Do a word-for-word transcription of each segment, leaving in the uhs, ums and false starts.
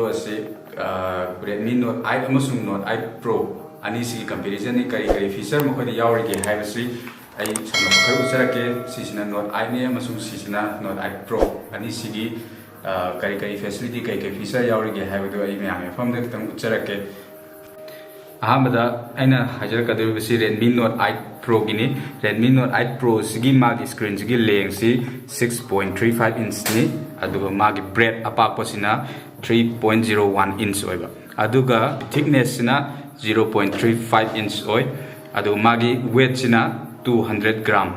ꯑꯁꯤ Redmi Note eight ꯑꯃꯁꯨꯡ Note eight Pro ꯑꯅꯤꯁꯤꯒꯤ comparisonꯅꯤ꯫ ꯀꯔꯤ ꯀꯔꯤ feature ꯃꯈꯣꯏꯗ ꯌꯥꯎꯔꯤꯒꯦ ꯍꯥꯏꯕꯁꯤ ꯑꯩ ꯁꯝꯂꯞꯄ ꯈꯔ ꯎꯠꯆꯔꯛꯀꯦ꯫ ꯁꯤꯁꯤꯅ Note eightꯅꯤ ꯑꯃꯁꯨꯡ ꯁꯤꯁꯤꯅ Note eight Pro꯫ ꯑꯅꯤꯁꯤꯒꯤ ꯀꯔꯤ ꯀꯔꯤ facility, ꯀꯔꯤ ꯀꯔꯤ feature ꯌꯥꯎꯔꯤꯒꯦ ꯍꯥꯏꯕꯗꯨ ꯑꯩ ꯃꯌꯥꯝꯒꯤ ꯃꯐꯝꯗ ꯈꯤꯇꯪ ꯎꯠꯆꯔꯛꯀꯦ꯫ ꯑꯍꯥꯟꯕꯗ ꯑꯩꯅ ꯍꯥꯏꯖꯔꯛꯀꯗꯧꯔꯤꯕꯁꯤ Redmi Note eight Proꯒꯤꯅꯤ꯫ Redmi Note eight Proꯁꯤꯒꯤ ꯃꯥꯒꯤ screenꯁꯤꯒꯤ lengthꯁꯤ six point three five inchꯅꯤ꯫ ꯑꯗꯨꯒ ꯃꯥꯒꯤ breadth ꯑꯄꯥꯛꯄꯁꯤꯅ three point zero one inch ꯑꯣꯏꯕ, ꯑꯗꯨꯒ thicknessꯁꯤꯅ zero point three five inch ꯑꯣꯏ꯫ ꯑꯗꯨꯒ ꯃꯥꯒꯤ weightꯁꯤꯅ two hundred gram꯫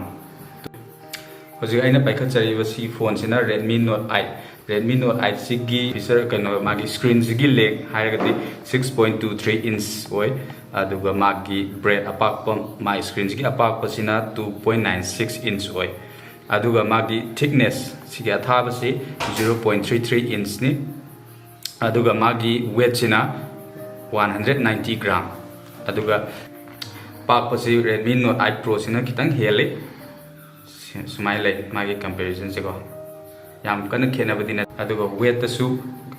ꯍꯧꯖꯤꯛ ꯑꯩꯅ ꯄꯥꯏꯈꯠꯆꯔꯤꯕ ꯁꯤ phoneꯁꯤꯅ Redmi Note eight꯫ Redmi Note eightꯁꯤꯒꯤ feature, ꯀꯩꯅꯣ, ꯃꯥꯒꯤ screenꯁꯤꯒꯤ length ꯍꯥꯏꯔꯒꯗꯤ six point two three inch ꯑꯣꯏ꯫ ꯑꯗꯨꯒ ꯃꯥꯒꯤ breadth ꯑꯄꯥꯛꯄ, ꯃꯥꯒꯤ screenꯁꯤꯒꯤ ꯑꯄꯥꯛꯄꯁꯤꯅ two point nine six inch ꯑꯣꯏ꯫ ꯑꯗꯨꯒ ꯃꯥꯒꯤ thickness, ꯁꯤꯒꯤ ꯑꯊꯥꯕꯁꯤ zero point three three inchꯅꯤ꯫ ꯑꯗꯨꯒ ꯃꯥꯒꯤ weightꯁꯤꯅ one hundred ninety gram꯫ ꯑꯗꯨꯒ ꯄꯥꯛꯄꯁꯤ Redmi Note eight Proꯁꯤꯅ ꯈꯤꯇꯪ ꯍꯦꯜꯂꯤ꯫ ꯁꯤ-, ꯁꯨꯃꯥꯏꯅ ꯂꯩ ꯃꯥꯒꯤ comparisonꯁꯦꯀꯣ꯫ ꯌꯥꯝ ꯀꯟꯅ ꯈꯦꯠꯅꯕꯗꯤ ꯅꯠꯇꯦ꯫ ꯑꯗꯨꯒ weightꯇꯁꯨ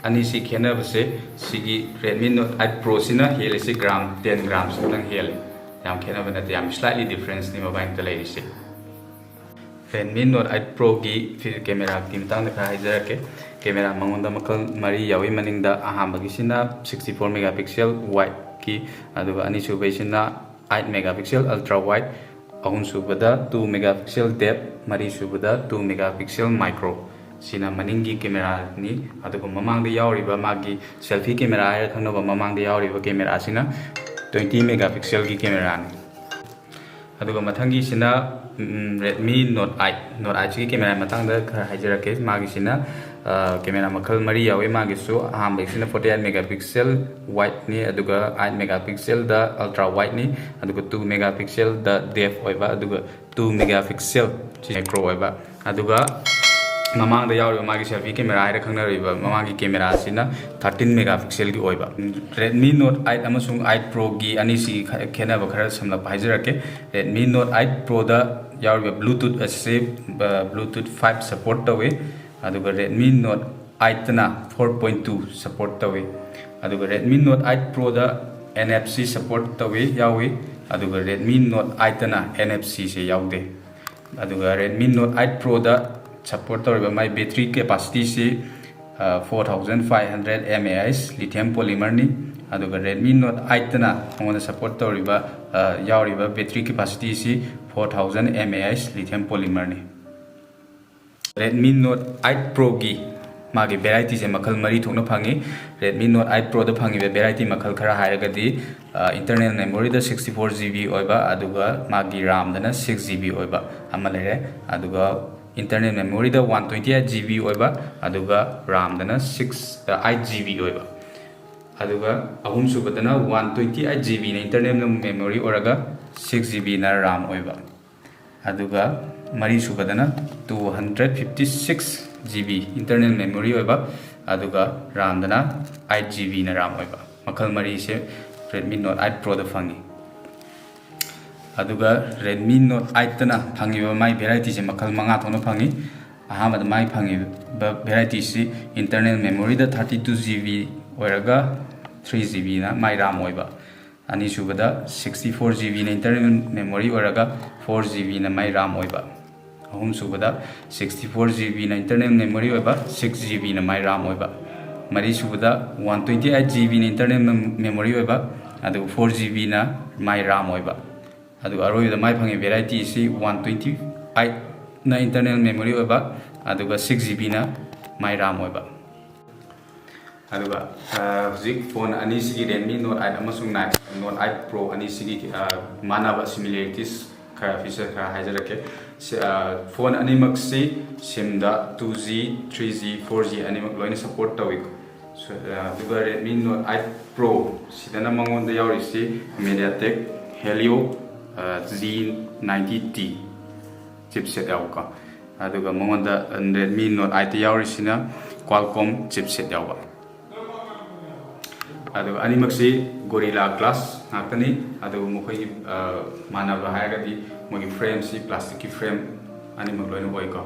ꯑꯅꯤꯁꯤ ꯈꯦꯠꯅꯕꯁꯦ, ꯁꯤꯒꯤ Redmi Note eight Proꯁꯤꯅ ꯍꯦꯜꯂꯤꯁꯤ gram ten gramꯁ ꯈꯤꯇꯪ ꯍꯦꯜꯂꯤ꯫ ꯌꯥꯝ ꯈꯦꯠꯅꯕ ꯅꯠꯇꯦ, ꯌꯥꯝ slightly differenceꯅꯤ ꯃꯕꯥꯏꯅꯤꯗ ꯂꯩꯔꯤꯁꯦ꯫ Redmi Note eight Proꯒꯤ ꯐꯤ-, cameraꯒꯤ ꯃꯇꯥꯡꯗ ꯈꯔ ꯍꯥꯏꯖꯔꯛꯀꯦ꯫ Camera ꯃꯉꯣꯟꯗ ꯃꯈꯜ ꯃꯔꯤ ꯌꯥꯎꯏ꯫ ꯃꯅꯤꯡꯗ ꯑꯍꯥꯟꯕꯒꯤꯁꯤꯅ sixty four megapixel wideꯀꯤ, ꯑꯗꯨꯒ ꯑꯅꯤꯁꯨꯕꯒꯤꯁꯤꯅ eight megapixel ultra wide, ꯑꯍꯨꯝꯁꯨꯕꯗ two megapixel depth, ꯃꯔꯤꯁꯨꯕꯗ two megapixel macro꯫ ꯁꯤꯅ ꯃꯅꯤꯡꯒꯤ cameraꯅꯤ꯫ ꯑꯗꯨꯒ ꯃꯃꯥꯡꯗ ꯌꯥꯎꯔꯤꯕ ꯃꯥꯒꯤ selfie camera ꯍꯥꯏꯔ ꯈꯪꯅꯕ ꯃꯃꯥꯡꯗ ꯌꯥꯎꯔꯤꯕ cameraꯁꯤꯅ twenty megapixelꯒꯤ cameraꯅꯤ꯫ ꯑꯗꯨꯒ ꯃꯊꯪꯒꯤꯁꯤꯅ, ꯎꯝ, Redmi Note eight꯫ Note eightꯁꯤꯒꯤ camera ꯃꯇꯥꯡꯗ ꯈꯔ ꯍꯥꯏꯖꯔꯛꯀꯦ꯫ ꯃꯥꯒꯤꯁꯤꯅ, ꯑ, camera ꯃꯈꯜ ꯃꯔꯤ ꯌꯥꯎꯏ꯫ ꯃꯥꯒꯤꯁꯨ ꯑꯍꯥꯟꯕꯒꯤꯁꯤꯅ forty eight megapixel wideꯅꯤ, ꯑꯗꯨꯒ eight megapixelꯗ ultra wideꯅꯤ, ꯑꯗꯨꯒ two megapixelꯗ depth ꯑꯣꯏꯕ, ꯑꯗꯨꯒ two megapixel ꯁꯤ macro ꯑꯣꯏꯕ, ꯑꯗꯨꯒ ꯃꯃꯥꯡꯗ ꯌꯥꯎꯔꯤꯕ ꯃꯥꯒꯤ selfie camera ꯍꯥꯏꯔ ꯈꯪꯅꯔꯤꯕ ꯃꯃꯥꯡꯒꯤ cameraꯁꯤꯅ thirteen megapixelꯒꯤ ꯑꯣꯏꯕ꯫ Redmi Note eight ꯑꯃꯁꯨꯡ eight Proꯒꯤ ꯑꯅꯤꯁꯤꯒꯤ ꯈ-, ꯈꯦꯠꯅꯕ ꯈꯔ ꯁꯝꯂꯞꯄ ꯍꯥꯏꯖꯔꯛꯀꯦ꯫ Redmi Note eight Proꯗ ꯌꯥꯎꯔꯤꯕ Bluetooth ꯑꯁꯤ, ꯑ, Bluetooth five support ꯇꯧꯏ, ꯑꯗꯨꯒ Redmi Note ꯑꯩꯠꯇꯅ ꯐꯣꯔ ꯄꯣꯏꯟ ꯇꯨ ꯁꯄꯣꯔꯠ ꯇꯧꯏ꯫ ꯑꯗꯨꯒ Redmi Note eight Proꯗ N F C ꯁꯄꯣꯔꯠ ꯇꯧꯏ, ꯌꯥꯎꯏ꯫ ꯑꯗꯨꯒ Redmi Note eightꯇꯅ N F Cꯁꯦ ꯌꯥꯎꯗꯦ꯫ ꯑꯗꯨꯒ Redmi Note eight Proꯗ ꯁꯄꯣꯔꯠ ꯇꯧꯔꯤꯕ ꯃꯥꯏ ꯕꯦꯇ꯭ꯔꯤ ꯀꯦꯄꯥꯁꯤꯇꯤꯁꯤ, ꯑ, four thousand five hundred mAh lithium polymerꯅꯤ꯫ ꯑꯗꯨꯒ Redmi Note eightꯇꯅ ꯃꯉꯣꯟꯗ ꯁꯄꯣꯔꯠ ꯇꯧꯔꯤꯕ, ꯑ, ꯌꯥꯎꯔꯤꯕ ꯕꯦꯇ꯭ꯔꯤ ꯀꯦꯄꯥꯁꯤꯇꯤꯁꯤ four thousand mAh lithium polymerꯅꯤ꯫ Redmi Note eight Proꯒꯤ ꯃꯥꯒꯤ ꯚꯦꯔꯥꯏꯇꯤꯁꯦ ꯃꯈꯜ ꯃꯔꯤ ꯊꯣꯛꯅ ꯐꯪꯉꯤ꯫ Redmi Note eight Proꯗ ꯐꯪꯉꯤꯕ ꯚꯦꯔꯥꯏꯇꯤ ꯃꯈꯜ ꯈꯔ ꯍꯥꯏꯔꯒꯗꯤ, ꯑ, internal memoryꯗ sixty four GB ꯑꯣꯏꯕ, ꯑꯗꯨꯒ ꯃꯥꯒꯤ RAMꯗꯅ six GB ꯑꯣꯏꯕ ꯑꯃ ꯂꯩꯔꯦ꯫ ꯑꯗꯨꯒ internal memoryꯗ one twenty eight GB ꯑꯣꯏꯕ, ꯑꯗꯨꯒ RAMꯗꯅ six, ꯑ, eight GB ꯑꯣꯏꯕ꯫ ꯑꯗꯨꯒ ꯑꯍꯨꯝꯁꯨꯕꯗꯅ one twenty eight GBꯅ internal memory ꯑꯣꯏꯔꯒ, six GBꯅ RAM ꯑꯣꯏꯕ꯫ ꯑꯗꯨꯒ ꯃꯔꯤꯁꯨꯕꯗꯅ two hundred fifty six GB internal memory ꯑꯣꯏꯕ, ꯑꯗꯨꯒ RAMꯗꯅ eight GBꯅ RAM ꯑꯣꯏꯕ꯫ ꯃꯈꯜ ꯃꯔꯤꯁꯦ Redmi Note eight Proꯗ ꯐꯪꯉꯤ꯫ ꯑꯗꯨꯒ Redmi Note eightꯇꯅ ꯐꯪꯉꯤꯕ ꯃꯥꯏ ꯚꯦꯔꯥꯏꯇꯤꯁꯦ ꯃꯈꯜ ꯃꯉꯥ ꯊꯣꯛꯅ ꯐꯪꯉꯤ꯫ ꯑꯍꯥꯟꯕꯗ ꯃꯥꯏ ꯐꯪꯉꯤꯕ ꯚꯦꯔꯥꯏꯇꯤꯁꯤ internal memoryꯗ thirty two GB ꯑꯣꯏꯔꯒ, three GBꯅ ꯃꯥꯏ RAM ꯑꯣꯏꯕ꯫ ꯑꯅꯤꯁꯨꯕꯗ sixty four GBꯅ internal memory ꯑꯣꯏꯔꯒ, four GBꯅ ꯃꯥꯏ RAM ꯑꯣꯏꯕ꯫ ꯑꯍꯨꯝꯁꯨꯕꯗ sixty four GBꯅ internal memory ꯑꯣꯏꯕ, six GBꯅ ꯃꯥꯏ RAM ꯑꯣꯏꯕ꯫ ꯃꯔꯤꯁꯨꯕꯗ one twenty eight GBꯅ internal mem-, memory ꯑꯣꯏꯕ, ꯑꯗꯨꯒ four GBꯅ ꯃꯥꯏ RAM ꯑꯣꯏꯕ꯫ ꯑꯗꯨꯒ ꯑꯔꯣꯏꯕꯗ ꯃꯥꯏ ꯐꯪꯉꯤ ꯚꯦꯔꯥꯏꯇꯤꯁꯤ one twenty eightꯅ internal memory ꯑꯣꯏꯕ, ꯑꯗꯨꯒ six GBꯅ ꯃꯥꯏ RAM ꯑꯣꯏꯕ꯫ ꯑꯗꯨꯒ, ꯑ, ꯍꯧꯖꯤꯛ ꯐꯣꯟ ꯑꯅꯤꯁꯤꯒꯤ, Redmi Note eight ꯑꯃꯁꯨꯡ Note eight Pro ꯑꯅꯤꯁꯤꯒꯤ, ꯑ, ꯃꯥꯟꯅꯕ similarities ꯈꯔ, feature ꯈꯔ ꯍꯥꯏꯖꯔꯛꯀꯦ꯫ ꯁꯤ, ꯑ, phone ꯑꯅꯤꯃꯛꯁꯤ SIMꯗ two G, three G, four G ꯑꯅꯤꯃꯛ ꯂꯣꯏꯅ support ꯇꯧꯏꯀꯣ꯫ ꯁꯣ-, ꯑ, ꯑꯗꯨꯒ Redmi Note eight Pro ꯁꯤꯗꯅ ꯃꯉꯣꯟꯗ ꯌꯥꯎꯔꯤꯁꯤ MediaTek Helio, ꯑ, G ninety T chipset ꯌꯥꯎꯕꯀꯣ꯫ ꯑꯗꯨꯒ ꯃꯉꯣꯟꯗ Redmi Note eight ꯌꯥꯎꯔꯤꯁꯤꯅ Qualcomm chipset ꯌꯥꯎꯕ꯫ ꯑꯗꯨꯒ ꯑꯅꯤꯃꯛꯁꯤ Gorilla Glass ꯉꯥꯛꯇꯅꯤ꯫ ꯑꯗꯨꯒ ꯃꯈꯣꯏꯒꯤ, ꯑ, ꯃꯥꯟꯅꯕ ꯍꯥꯏꯔꯒꯗꯤ ꯃꯣꯏꯒꯤ frameꯁꯤ plasticꯀꯤ frame ꯑꯅꯤꯃꯛ ꯂꯣꯏꯅ ꯑꯣꯏꯀꯣ꯫